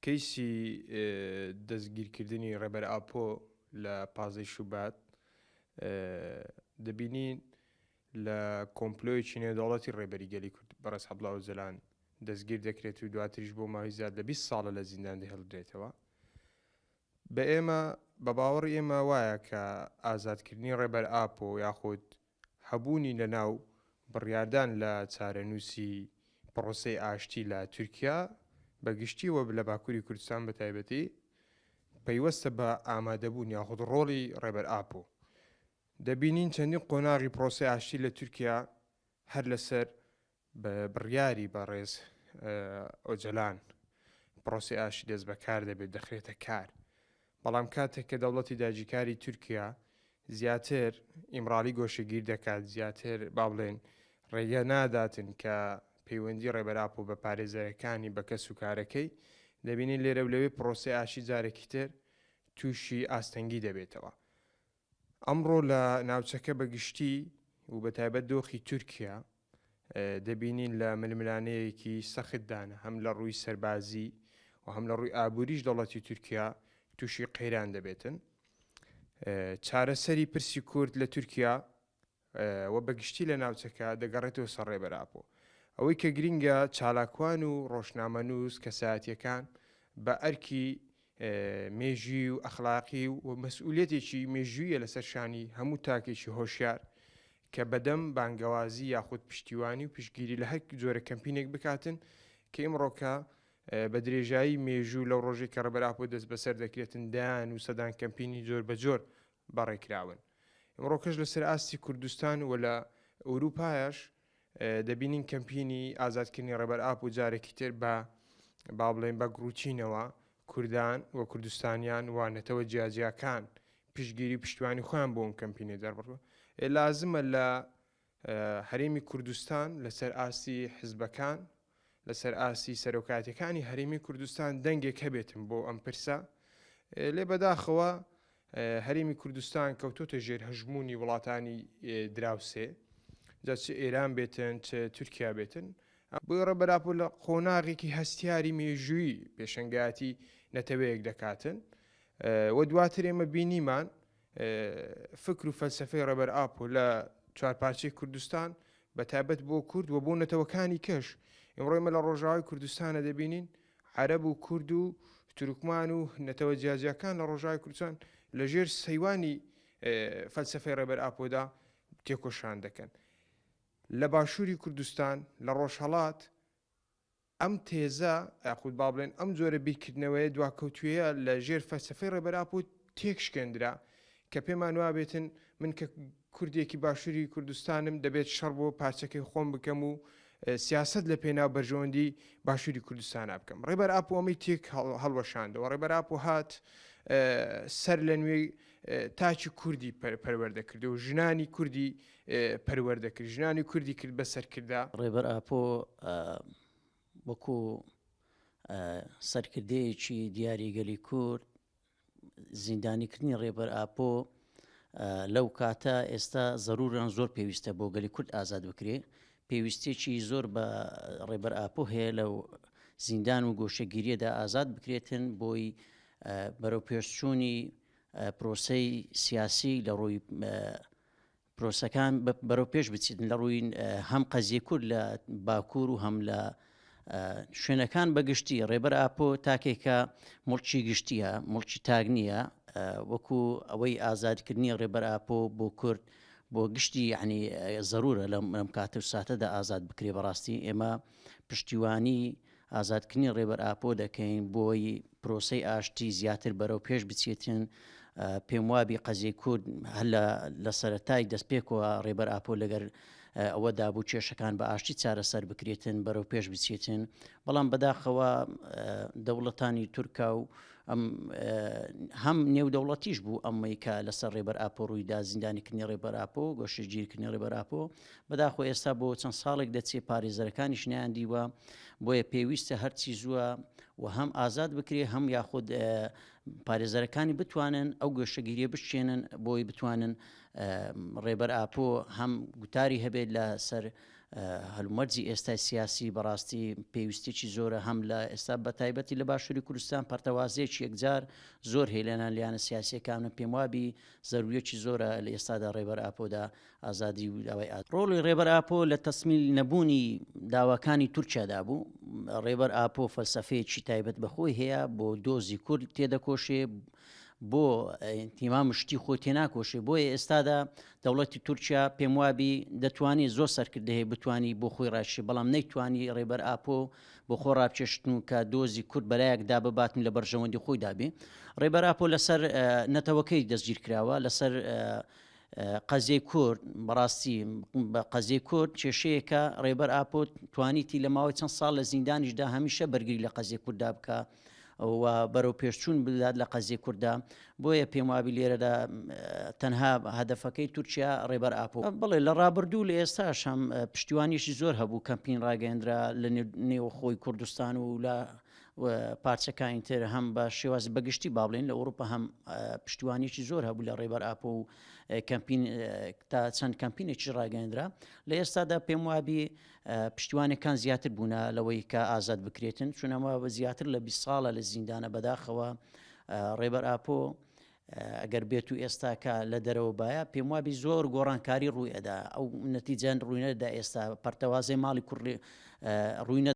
کەیسی دەستگیرکردنی ڕێبەر ئاپۆ لە پازدەی شوبات دەبینین لە کۆمپلۆیەکی نێودەوڵەتی ڕێبەری گەلی کورد بەڕێز عەبدوڵا ئۆجەلان دەستگیر دەکرێت و دواتریش بۆ ماوەی زیاد لە 20 ساڵە لە زیندان دەهێڵدرێتەوە. بە ئێمە بە باوەڕی ئێمە وایە کە ئازادکردنی ڕێبەر ئاپۆ یاخود هەبوونی لەناو بڕیاردان لە چارەنووسی پڕۆسەی ئاشتی لە تورکیا بە گشتی و لە باکووری کوردستان بە تایبەتی پەیوەستە بە ئامادەبوون یاخود ڕۆڵی ڕێبەر ئاپۆ. دەبینین چەندین قۆناغی پڕۆسەی ئاشتی لە تورکیا هەر لەسەر بە بڕیاری بەڕێز ئۆجەلان پڕۆسەی ئاشتی دەست بەکار دەبێت دەخرێتە کار بەڵام کاتێک کە دەوڵەتی داگیرکاری تورکیا زیاتر ئیمرالی گۆشەگیر دەکات زیاتر با بڵێن ڕێگە ناداتن کە پەیوەندی ڕێبەر ئاپۆ بە پارێزەرەکانی بە کەس و کارەکەی دەبینین لێرە و لەوێ پرۆسەی ئاشتی جارێکی تر تووشی ئاستەنگی دەبێتەوە. ئەمڕۆ لە ناوچەکە بە گشتی و بە تایبەت دۆخی تورکیا دەبینین لە ململانێیەکی سەختدانە هەم لە ڕووی سەربازی و هەم لە ڕووی ئابووریش دەوڵەتی تورکیا تووشی قەیران دەبێتن. چارەسەری پرسی کورد لە تورکیا و بە گشتی لە ناوچەکە دەگەڕێتەوە سەر ڕێبەر ئاپۆ. ئەوەی کە گرینگە چالاکوان و ڕۆژنامەنووس، کەسایەتییەکان بە ئەرکی مێژووی و ئەخلاقی و مەسئولیەتێکی مێژوویە لەسەر شانی هەموو تاکێکی هۆشیار کە بەدەم بانگەوازی یاخود پشتیوانی و پشتگیری لە هەر جۆرە کەمپینێک بکاتن کە ئیمڕۆکە بە درێژایی مێژوو لەو ڕۆژەی کە ڕێبەر ئاپۆ دەستبەسەر دەکرێتن دەیان و سەدان کەمپینی جۆر بە جۆر بەڕێکراون. ئیمڕۆکەش لەسەر ئاستی کوردستان و لە ئەوروپایش دەبینین کەمپینی ئازادکردنی ڕێبەر ئاپۆ جارێکی تر بە با بڵێن بە گڕوتینەوە کوردان و کوردستانیان و نەتەوە جیاجیاکان پشتگیری و پشتیوانی خۆیان بۆ ئەم کەمپینە دەربڕوە. لازمە لە هەرێمی کوردستان لەسەر ئاستی حزبەکان لەسەر ئاستی سەرۆکایەتیەکانی هەرێمی کوردستان دەنگێک هەبێتن بۆ ئەم پرسە لێ بەداخەوە هەرێمی کوردستان کەوتۆتە ژێر هەژمونی وڵاتانی دراوسێ جا چ ئێران بێتن چ تورکیا بێتن بۆیە ڕێبەر ئاپۆ لە قۆناغێکی هەستیاری مێژووی پێشەنگایەتی نەتەوەیەک دەکاتن و دواتر ئێمە بینیمان فکر و فەلسفەی ڕێبەر ئاپۆ لە چوارپارچەی کوردستان بە تایبەت بۆ کورد و بۆ نەتەوەکانی کەش ئمڕۆ ئێمە لە ڕۆژاوای کوردستانە دەبینین عەرەب و کورد و تورکمان و نەتەوە جیاجیاکان لە ڕۆژاوای کوردستان لە ژێر سەیوانی فەلسفەی ڕێبەر ئاپۆدا تێکۆشان دەکەن لە باشووری کوردستان لە ڕۆژهەڵات ئەم تێزە یاخود با بڵێن ئەم جۆرە بیرکردنەوەیە دواکەوتوویە لە ژێر فەلسەفەی ڕێبەر ئاپۆ تێکشکێندرا کە پێمان وابێتن من کە کوردێکی باشووری کوردستانم دەبێت شەڕ بۆ پارچەکەی خۆم بکەم و سیاسەت لە پێناو بەرژەوەندی باشووری کوردستانا بکەم. ڕێبەر ئاپۆ ئەمەی تێک هەڵوەشاندەوە. ڕێبەر ئاپۆ هات سەر لە نوێ تاکی کوردی پەروەردە کرد و ژنانی کوردی پەروەردە کرد، ژنانی کوردی کرد بە سەرکردە. ڕێبەر ئاپۆ وەکو سەرکردەیەکی دیاری گەلی کورد، زیندانیکردنی ڕێبەر ئاپۆ لەو کاتە ئێستا زەروران زۆر پێویستە بۆ گەلی کورد ئازاد بکرێ، پێویستیەکی زۆر بە ڕێبەر ئاپۆ هەیە لەو زیندان و گۆشەگیریەدا ئازاد بکرێتن بۆی بەرەو پێشچوونی پرۆسەی سیاسی لە ڕووی پرۆسەکان بەرەو پێش بچیتن لە ڕووی هەم قەزیە کورد لە باکوور و هەم لە شوێنەکان بەگشتی ڕێبەر ئاپۆ تاکێکە مڵکی گشتیە مڵکی تاک نییە وەکو ئەوەی ئازادکردنی ڕێبەر ئاپۆ بۆ کورد بۆ گشتی یعنی زەرورە لەم لەم کاتە و ساتەدا ئازاد بکرێ بەڕاستی ئێمە پشتیوانی ئازادکردنی ڕێبەر ئاپۆ دەکەین بۆی پرۆسەی ئاشتی زیاتر بەرەو پێش بچێتن پێم وابی قەزیەی کورد هەر لە سەرەتای دەستپێکەوە ڕێبەر ئاپۆ لەگەر ئەوەدا بوو کێشەکان بە ئاشتی چارەسەر بکرێتن بەرەو پێش بچێتن بەڵام بەداخەوە دەوڵەتانی تورکا و ئەم هەم نێودەوڵەتیش بوو ئەمەی کە لەسەر ڕێبەر ئاپۆ ڕوویدا زیندانیکردنی ڕێبەر ئاپۆ گۆشەگیرکردنی ڕێبەر ئاپۆ بەداخۆ ئێستا بۆ چەند ساڵێک دەچێت پارێزەرەکانیش نەیاندیوە بۆیە پێویستە هەرچی زووە و هەم ئازاد بکرێ هەم یاخود پارێزەرەکانی بتوانن ئەو گۆشەگیریە بشکێنن بۆی بتوانن ڕێبەر ئاپۆ هەم گوتاری هەبێت لەسەر. هەلومەرجی ئێستای سیاسی بەڕاستی پێویستیی زۆرە هەم لە ئێستا بە تایبەتی لە باشووری کوردستان پەرتەوازەیەکی یەکجار زۆر هەیە لەنان لایەنە سیاسیەکان و پێم وابی زەروریەکی زۆرە لە ئێستادا ڕێبەر ئاپۆدا ئازادی و داوای ئازادی. ڕۆڵی ڕێبەر ئاپۆ لە تەسمیل نەبوونی داواکانی تورکیادا بوو. ڕێبەر ئاپۆ فەلسەفەیەکی تایبەت بە خۆی هەیە، بۆ دۆزی کورد تێدەکۆشێ، بۆ ئینتیما مشتی خۆی تێناکۆشێ. بۆیە ئێستادا دەوڵەتی تورکیا پێم وابی دەتوانی زۆر سەرکردە هەیە بتوانی بۆ خۆی ڕاکشێ، بەڵام نەیتوانی ڕێبەر ئاپۆ بۆ خۆ ڕابکێشتن و کە دۆزی کورد بەلایەکدا بباتن لە بەرژەوەندی خۆیدا بێ. ڕێبەر ئاپۆ لەسەر نەتەوەکەی دەستگیر کراوە، لەسەر قەزیەی کورد بەڕاستی بە قەزیەی کورد کێشەیەکە ڕێبەر ئاپۆ توانیتی لە ماوەی چەند ساڵ لە زیندانیشدا هەمیشە بەرگری لە قەزیەی کورددا بکە و بەرەو پێشچوون بدات لە قەزیەی کورددا بۆیە پێم وابی لێرەدا تەنها هەدەفەکەی تورکیا ڕێبەر ئاپۆ بڵێ لە ڕابردوو لە ئێستاش هەم پشتیوانیشی زۆر هەبوو کەمپین ڕاگەندرا لە نێوخۆی کوردستان و لە پارچەکانی تر هەم بە شێوازی بەگشتی با بڵێن لە ئەوروپا هەم پشتیوانیی زۆر هەبوو لە ڕێبەر ئاپۆ و کەمپین تا چەند کەمپینێکی ڕاگەندرا لە ئێستادا پێم وابی پشتیوانەکان زیاتر بوونە لەوەی کە ئازاد بکرێتن چونەوە بە زیاتر لە 20 ساڵە لە زیندانە بەداخەوە ڕێبەر ئاپۆ ئەگەر بێت و ئێستاکە لە دەرەوە باە پێم وابی زۆر گۆڕانکاری ڕووی ئەدا ئەو نەتیجەن ڕووینەدا ئێستا پەرتەوازەی ماڵی کوڕی ڕووینە.